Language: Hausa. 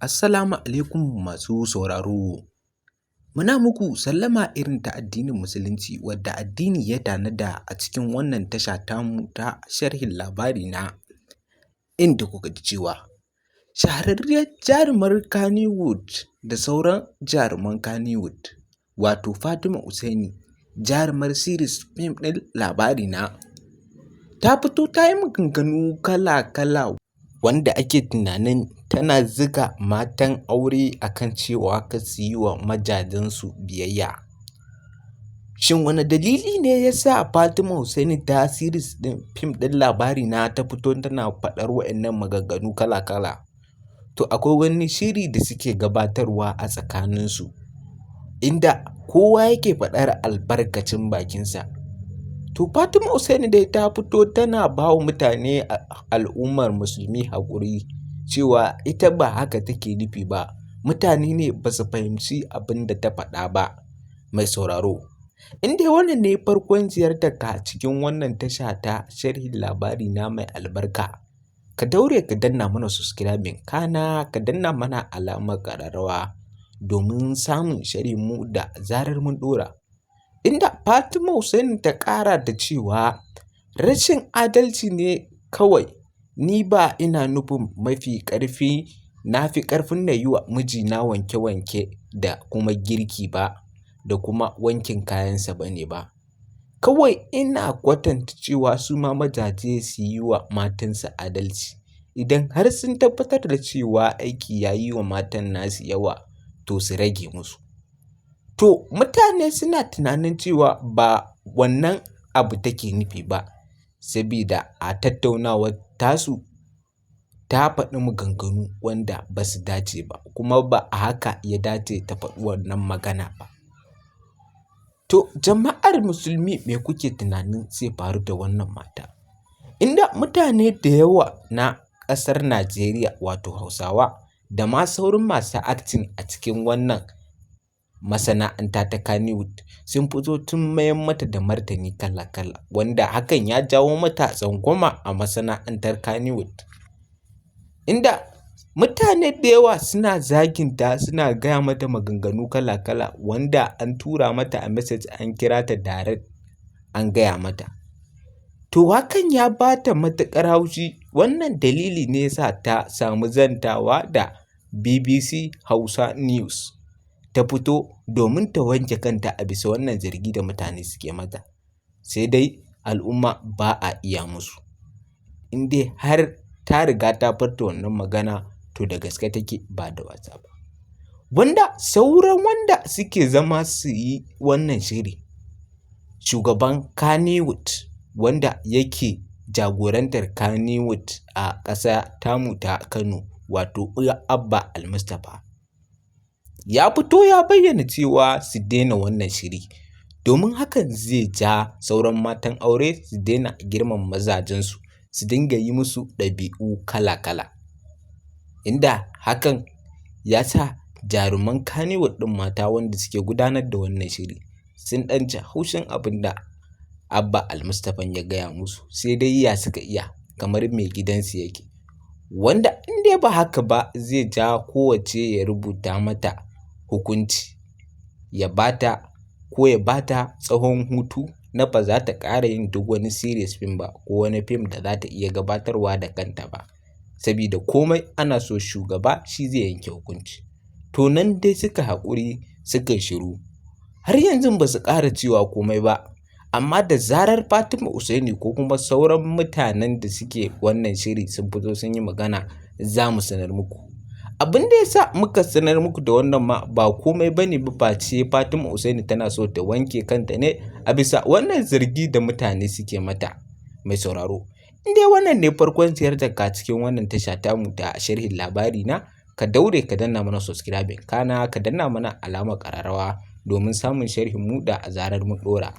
Assalamu alaikum masu sauraro. Muna muku sallama irin ta addinin Musulunci wadda addini ya tanada a cikin wannan tasha tamu ta sharhin Labarina, inda kuka ji cewa shahararriyar jarumar Kannywood da sauran jaruman Kannywood, wato Fatima Hussaini, jarumar series fim ɗin Labarina, ta fito ta yi maganganu kala-kala wanda ake tunanin tana ziga matan aure a kan cewa kar su yi wa mazajensu biyayya. Shin wane dalili ne ya sa Fatima Hussaini ta series ɗin fim ɗin Labarina ta fito tana faɗar waɗannan maganganu kala-kala? To akwai wani shiri da suke gabatarwa a tsakaninsu, inda kowa yake faɗar albarkacin bakinsa. To Fatima Hussaini dai ta fito tana ba wa mutane, al'ummar musulmi, haƙuri cewa ita ba haka take nufi ba, mutane ne ba su fahimci abin da ta faɗa ba. Mai sauraro, in dai wannan ne farkon ziyartarka cikin wannan tasha ta sharhin Labarina mai albarka, ka daure ka danna mana subscribing, kana ka danna mana alamar ƙararrawa domin samun sharhinmu da zarar mun ɗora. Inda Fatima Hussaini ta ƙara da cewa rashin adalci ne kawai, ni ba ina nufin mafi ƙarfi na fi ƙarfin na yi wa mijina wanke-wanke da kuma girki ba da kuma wankin kayansa ba ne ba. Kawai ina kwatanta cewa su ma mazaje su yi wa matansu adalci. Idan har sun tabbatar da cewa aiki ya yi wa matan nasu yawa, to su rage musu. To mutane suna tunanin cewa ba wannan abu take nufi ba, sabida a tattaunawar tasu ta faɗi maganganu wanda ba su dace ba, kuma ba a haka ya dace ta faɗi wannan magana ba. To jama'ar musulmi, me kuke tunanin zai faru da wannan mata? Inda mutane da yawa na ƙasar Najeriya, wato Hausawa, da ma sauran masu acting a cikin wannan masana'anta ta Kannywood, sun fito tun mayar mata da martani kala-kala, wanda hakan ya jawo mata tsangwama a masana'antar Kannywood. Inda mutane da yawa suna zaginta, suna gaya mata maganganu kala-kala, wanda an tura mata a message, an kira ta direct an gaya mata. To hakan ya ba ta matuƙar haushi. Wannan dalili ne ya sa ta samu zantawa da BBC Hausa News, ta fito domin ta wanke kanta a bisa wannan zargi da mutane suke mata. Sai dai al'umma ba a iya musu. In dai har ta riga ta furta wannan magana, to da gaske take, ba da wasa ba. Wanda sauran wanda suke zama su yi wannan shiri, shugaban Kannywood wanda yake jagorantar Kannywood a ƙasa tamu ta Kano, wato Abba Almustapha, ya fito ya bayyana cewa su daina wannan shiri, domin hakan zai ja sauran matan aure su daina girmama mazajensu, su dinga yi musu ɗabi'u kala-kala. Inda hakan ya sa jaruman Kannywood ɗin mata wanda suke gudanar da wannan shiri sun ɗan ji haushin abin da Abba Almustapha ya gaya musu, sai dai ya suka iya, kamar mai gidansu yake. Wanda in dai ba haka ba, zai ja kowacce ya rubuta mata hukunci, ya ba ta ko ya ba ta tsawon hutu na ba za ta ƙara yin duk wani series fim ba ko wani fim da za ta iya gabatarwa da kanta ba. Sabida komai ana so shugaba shi zai yanke hukunci. To nan dai suka haƙuri suka yi shiru. Har yanzu ba su ƙara cewa komai ba. Amma da zarar Fatima Hussaini ko kuma sauran mutanen da suke wannan shiri sun fito sun yi magana, za mu sanar muku. Abin da ya sa muka sanar muku da wannan ma ba komai ba ne ba face Fatima Hussaini tana so ta wanke kanta ne a bisa wannan zargi da mutane suke mata. Mai sauraro, in dai wannan ne farkon ziyartar ka cikin wannan tasha tamu ta sharhin Labarina, ka daure ka danna mana subscribing, kana ka danna mana alamar ƙararrawa domin samun sharhin mu da zarar mun ɗora.